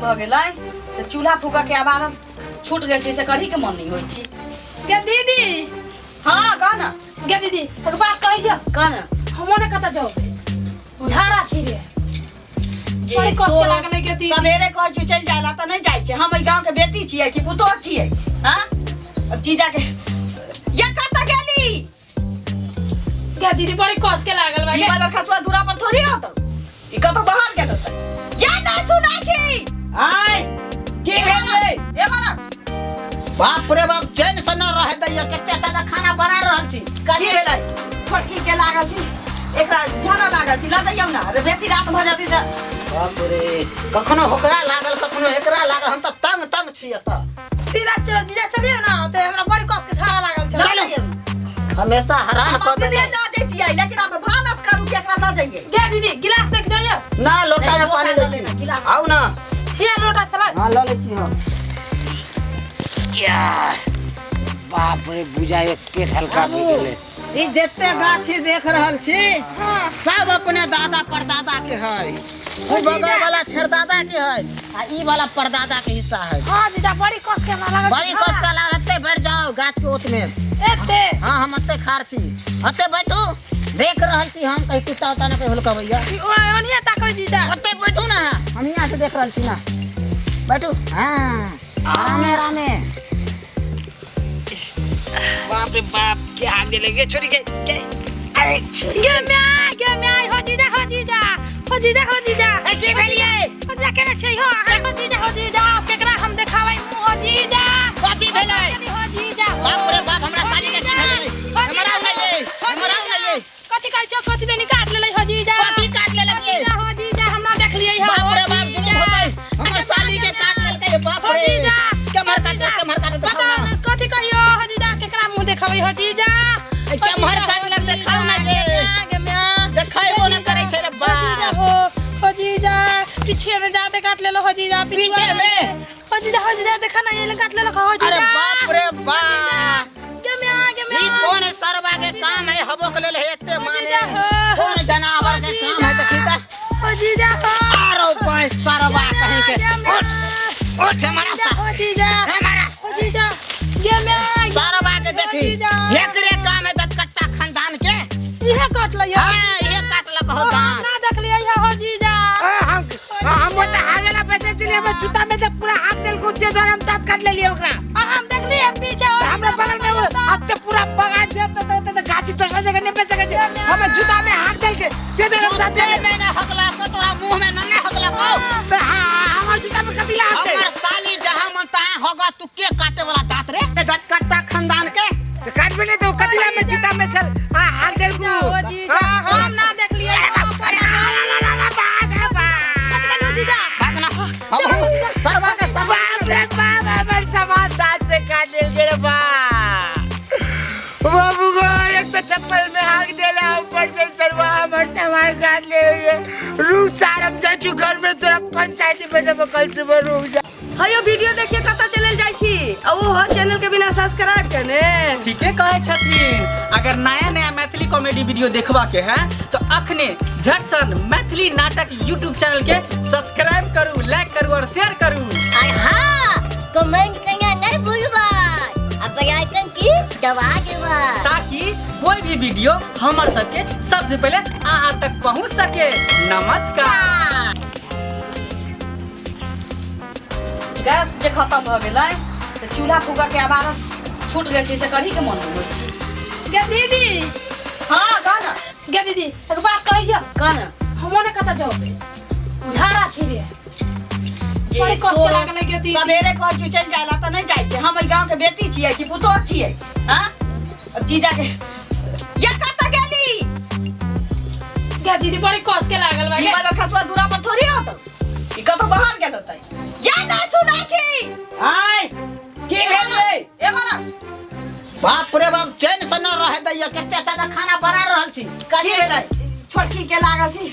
भऽ गेलै से चूल्हा फूकऽ के आब आदत छूट गेल छै, से करही के मन नहि होइ छै। गे दीदी। हाँ, कह ना। गे दीदी, एक बात कहै छियौ। कह ना। हमो ने कतऽ जाउ, झाड़ा फिरे बड़ी कष्ट लागलै गे दीदी। सवेरे कहै छियै चलि जाइ ला तऽ नहि जाइ छै। हम एहि गाँव के बेटी छियै कि पुतोह छियै? हाँ, अब जीजा के या कतऽ गेली? गे दीदी, बड़ी कस के लागल बा। ई बदल खसुआ दूरा पर थोड़ी होतो, ई कतौ बाहर गेल होतै। या ना सुना छी। आय, की भेलै? ए मारा। बाप रे बाप, चैन से न रहे दैया। कते ज्यादा खाना बना रहल छी। की भेलै? छोटकी के लागल छी, एकरा झाड़ा लागल छी, लऽ जइयौ ना रे, बेसी रात भऽ जेतै तऽ। बाप रे, कखनो ओकरा लागल, कखनो एकरा लागल, हम तऽ तंग तंग छी एतऽ। दीदा, जीजा, चलियौ ना, ते हमरा बड़ी कस के झाड़ा लागल छलै। चलू। हमेशा हरान कऽ अपने देले। लऽ जैतियै, लेकिन आब भानस करू कि एकरा लऽ जइयै? गे दीदी, गिलास देख जाइए। ना, लोटा में नहीं, पानी लोटा दै लऽ लेना, छी। गिलास। आउ ना। हिया लोटा छलै। हाँ, लऽ लै छी हम। बाप रे, बुझा एक पेट हल्का भऽ गेलै। ई जते गाछी देख रहल छी, सब अपने दादा परदादा के है। उ बगल वाला छेरदादा के है आ ई वाला परदादा के हिस्सा है। हाँ जीजा, बड़ी कस के हमरा लागल। बड़ी कस के लागल। एते बैठ जाओ गाछ के ओत में। एते? हाँ, हम एते खाड़ छी, एते बैठू, देख रहल छी हम, कहीं कुत्ता उता ना कहीं हुलकबैया। ओनिए ताकै जीजा। ओते बैठू ना, हम यहाँ से देख रहल छी ना, बैठू। हाँ, आरामे आरामे। बाप रे बाप, के हाथ देले गे छोरी के के? अरे छोरी। गे म्याय, गे म्याय, हो जीजा, हो जीजा, हो जीजा, हो जीजा। ए, की भेलियै? हो जीजा, केने छै हो अहाँ? हो जीजा, हो जीजा, केकरा हम देखाबै मुँह, हो जीजा? कथी भेलै? हो जीजा, हो। बाप रे बाप, हमरा साली के की भेलै? हो जीजा, हमरा हो। नहि, हो हमरा जीजा। नहि। कथी कहै छौ? कथी देनी काट लेलै, हो जीजा? कथी काट लेलक हो ये? जीजा, हो जीजा, हमरा देखलियै हो। बाप रे हो बाप, जीजा। जुलुम होतै। हमर साली के काट लेलकै, बाप हो रे। जीजा। केम्हर हो काटलक? जीजा। केम्हर काटलक? देखाउ बताउ ना। ने, कथी कहियो हो जीजा, केकरा मुँह देखाबै हो जीजा? ए, केम्हर काटलक? देखाउ ना गे। गे म्या। देखाइबो ना करै छै रे हो जीजा। बाप। हो, हो जीजा, पीछे में जाते काट लेलो हो जीजा। पीछे में? हो जीजा, हो जीजा, देखा ना, ये काट लेलो हो जीजा। अरे बाप रे बाप। गे म्या, गे म्या। ई कौन है सरवा के काम है? हबो के लेल है एते हो माने। जीजा, हो। कौन जनावर के काम है? देखी त। हो जीजा, हो। आरो पाय सरवा कहीं के। गे म्या। उठ उठ, हमारा सा हो जीजा। हमारा। हो जीजा, गे म्या। सरवा के हो देखी, जीजा। एकरे काम है दतकट्टा खानदान के। इहे काट लियो। हाँ, ये काटलक हो दांत। ना देखलियै हो जीजा। हम वो तो हागे ना बेचे चलिए, हम जूता में तो पूरा हाथ तेल को उते द्वारा हम दांत काट लेलिए ओकरा। आ हम देखलियै पीछे हो। हमरा बगल में वो अत्ते पूरा बगान छै, तो तो तो गाछी दोसर जगह नहीं बेच सके छै। हम जूता में हाथ देल के ते द्वारा हम दांत जूते में ना हगला को, तोरा मुंह में ना ना हगला को। तो हाँ, हमर जूता में कथी ला हाथ? हमर साली जहां मन तहां होगा, तू के काटे वाला दांत रे ते दतकट्टा खानदान के? तो काटबे नहीं तो कथी ला में जूता में चल आ हाथ देल को? हो जीजा, हम ना देखलियै। जीजा। भागना हम सरवा के सब। बाप रे बाप, हमर सामान दांत से काट लेल गेल बा। बाबू गो, एक तो चप्पल में हाथ देला, ऊपर से सरवा हमर सामान काट ले गेल। रुक सार, हम जा छु घर में, तोरा पंचायती बैठे कल सुबह, रुक जा। हयो, वीडियो देखिए कतऽ चलल जाइ छी आ ओ हो चैनल के बिना सब्सक्राइब केने? ठीके कहै छथिन। अगर नया नया मैथिली कॉमेडी वीडियो देखबा के है तो अखने झटसन मैथिली नाटक यूट्यूब चैनल के सब्सक्राइब करू, लाइक करू और शेयर करू। और हाँ, कमेंट करना नहीं भूलबा आ बेल आइकन की दबा देबा, ताकि कोई भी वीडियो हमर सबके सबसे पहले अहाँ तक पहुँच सके। नमस्कार। गैस जे खत्म भऽ गेलै से चूल्हा फूकऽ के आब आदत छूट गेल छै, से करही के मन नहि होइ छै। गे दीदी। हाँ, कह ना। गे दीदी, एक बात कहै छियौ। कह ना। हमो ने कतऽ जाउ, झाड़ा फिरे बड़ी कष्ट लागलै गे दीदी। सवेरे कहै छियै चलि जाइ ला तऽ नहि जाइ छै। हम एहि गाँव के बेटी छियै कि पुतोह छियै? हाँ, अब जीजा के या कतऽ गेली? गे दीदी, बड़ी कस के लागल बा। ई बदल खसुआ दूरा पर थोड़ी होतौ, ई कतौ बाहर गेल होतै। या ना सुना छी। आय, की भेलै? ए मारा। बाप रे बाप, चैन से न रहे दैया। कते ज्यादा खाना बना रहल छी। की भेलै? छोटकी के लागल छी,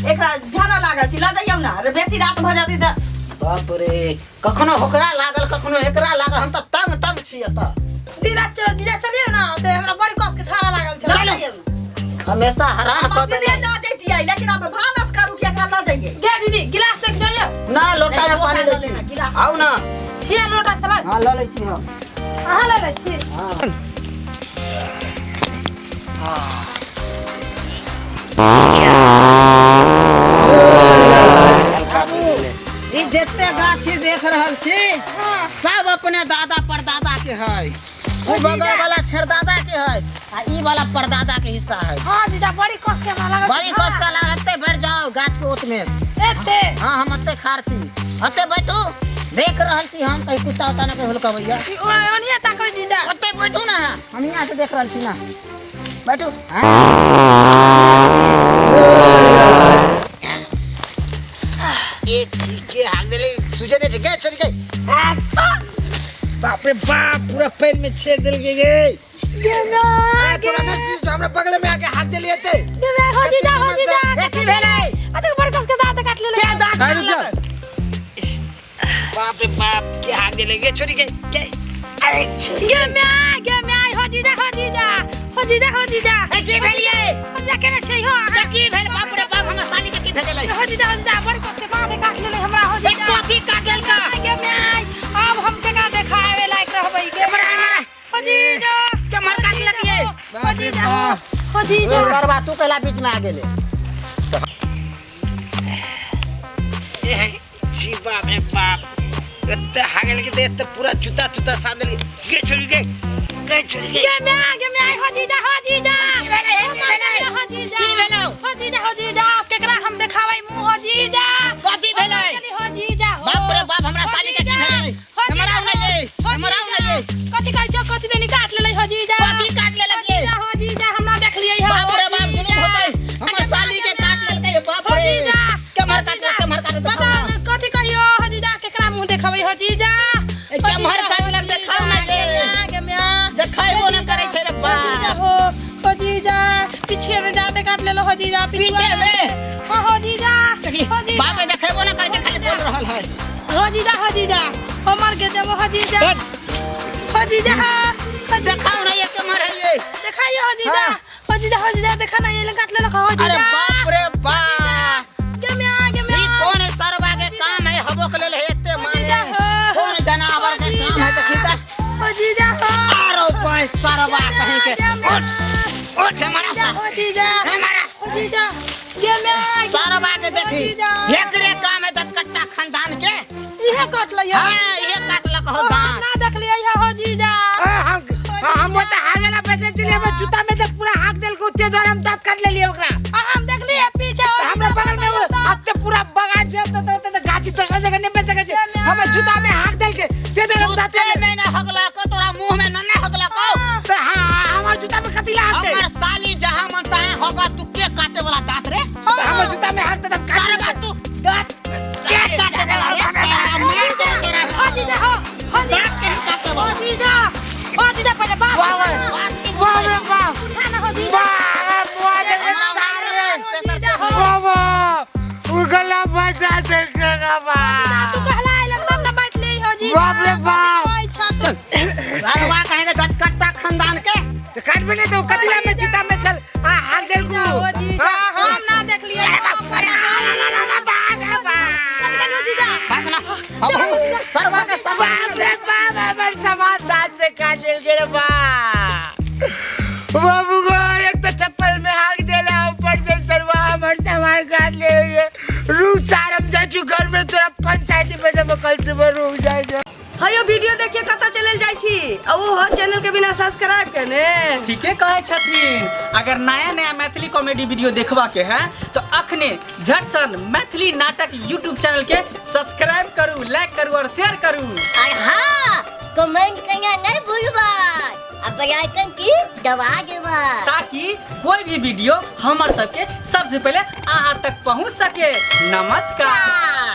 एकरा झाड़ा लागल छी, लऽ जइयौ ना रे, बेसी रात भऽ जेतै तऽ। बाप रे, कखनो ओकरा लागल, कखनो एकरा लागल, हम तऽ तंग तंग छी एतऽ। दीदा, जीजा, चलियौ ना, ते हमरा बड़ी कस के झाड़ा लागल छलै। लऽ जइयौ ना। हमेशा हरान हम कऽ अपने देले। लऽ जैतियै, लेकिन आब भानस करू कि एकरा लऽ जइयै? गे दीदी, गिलास देख जाइए। ना, लोटा में नहीं, पानी लोटा दै छी। हां ल लै छी हम। अहाँ ल लै छी। हां ई जते गाछी देख रहल छी सब अपने दादा परदादा के है। उ बगल वाला छेरदादा के है आ ई वाला परदादा के हिस्सा है। हां जीजा बड़ी कस के हमरा लागल। बड़ी कस के लागल। एते बैठ जाओ गाछ के ओत में। एते? हां हम एते खार छी, एते बैठू। देख रहल छी हम कहीं कुत्ता उता ना के हुलकबैया। ओनिया ताकै जीजा। ओते बैठू ना, हम यहाँ से देख रहल छी ना, बैठू। ए चीके हाथ देले सुजे ने के चल गई। बाप रे बाप पूरा पैर में छेद देल गई गे। तोरा नहीं सुजे हमरा बगल में आके हाथ देलिए ते। हो जीजा हो जीजा। ए की भेलै? अते बड़ कस के दांत काट लेले। के दांत काट लेले? बाप रे बाप के हाथ देले गे छोड़ी गई। गे म्या गे म्या हो जीजा हो जीजा हो जीजा हो जीजा। ए की भेलिए? हो जीजा केने छै हो? के की भेल? बाप रे बाप हमर साली के की भेलै? हो जीजा हो जीजा बड़ कस के दांत काट लेले हमरा। हो जीजा एक कथी काट लेलका? गे म्या अब हम केना देखावे लायक रहबै गे। हो जीजा के मर काट लेलिए? हो जीजा हो जीजा। करवा तू कहला बीच में आ गेले। जी बाप रे बाप एते हागल के एते पूरा जूता तुता सान देली गे छोड़ी गे गे छोड़ी गे। गे म्या गे म्या हो जीजा हो जीजा। की भेलै? की भेलै? हो जीजा की भेलै? हो जीजा हो जीजा केकरा हम देखाबै मुंह? हो जीजा कथी भेलै? हो जीजा हो। बाप रे बाप हमरा साली के की भेलै? हमरा नै हमरा नै कथी कहै छौ? कथी देनी काट लेलै? हो जीजा कथी काट लेलक? हो जीजा हो जीजा हमरा देखलियै। बाप रे बाप दुनू होतै हमर साली के काट लेलकै। बाप हो रे जीजा केमहर काट केमहर काट बता कथी कहियो? हो जीजा केकरा मुंह देखाबै? हो जीजा केमहर काटलक देखाउ ना गे। गे म्या देखाइबो ना करै छै रे हो जीजा बाप। हो हो जीजा पीछे में जाते काट लेलो। हो जीजा पीछे में? हां हो जीजा हो जीजा। बाप रे देखाइबो ना करै छै खाली बोल रहल है। हो जीजा हो जीजा हमर के जब हो जीजा हो जीजा हो देखाउ ना ये केमहर है ये देखाइयो। हो जीजा हो जीजा हो जीजा देखा ना ये काट लेलक। हो जीजा अरे बाप रे बाप गे म्या गे म्या ई कौन है सरवा के काम है हबो के लेल एते माने कौन जनावर के काम है देखी त। हो जीजा हो आरो पाय सरवा कहीं के उठ उठ हमारा सा हो जीजा हमारा हो जीजा गे म्या सरवा के देखी एकरे काम है दतकट्टा खानदान के। इहे काट लियो। हां इहे काटलक हो दांत ना देख लियो। हो जीजा हम त हागला पैसे चलिए हम जूता में त पूरा हाक देल के उते द्वारा हम दांत काट लेलिए ओकरा। आ हम देख लिए पीछे त हमरा बगल में अते पूरा बगान छै त त गाछी दोसर जगह नहीं बेच सकै छै। हम जूता में हाक देल के ते द्वारा हम दांत में ना हगला को तोरा मुंह में ना ना हगला को त हां हमर जूता में कथि ला हाक दे? हमर साली जहां मन तहां होगा तू के काटे वाला दांत रे? त हमर जूता में हाक दे त सरवा तू दांत के काटे वाला रे साला मार दे तोरा। हो जीजा हो हो जीजा दांत के काटे हो वाला जीजा हो जीजा पहिले बाप वाह वाह रे बाप उठा ना। हो जीजा वाह वाह रे हमरा सारे हो जीजा हो बाबा उ गला बजा देल के बाबा तू कहला आइलक तब ना बैठ ले। हो जीजा बाप रे बाप। सरवा कहे के दतकट्टा खानदान के त काट भी नहीं तो कतिला में जूता में चल आ हाक देल को हो जीजा हम ना देख लिए। जीजा भागना हम सरवा के सब बाप रे बाप हमर सामान दांत से काट लेल गेल बा। बाबू गो एक तो चप्पल में हाक देला ऊपर से सरवा हमर सामान काट ले रुक सार हम जा छु घर में तोरा पंचायती बैठब कल सुबह रुक जाय जो। हयो वीडियो देखिए कतऽ चलल जाइ छी आ ओ हो चैनल के बिना सब्सक्राइब केने। ठीके कहै छथिन। अगर नया नया मैथिली कॉमेडी वीडियो देखबा के है तो अखने झटसन मैथिली नाटक यूट्यूब चैनल के सब्सक्राइब करू, लाइक करू और शेयर करू। और हाँ कमेंट करना नहीं भूलबा आ बेल आइकन की दबा देबा ताकि कोई भी वीडियो हमर सबके सबसे पहले अहाँ तक पहुँच सके। नमस्कार।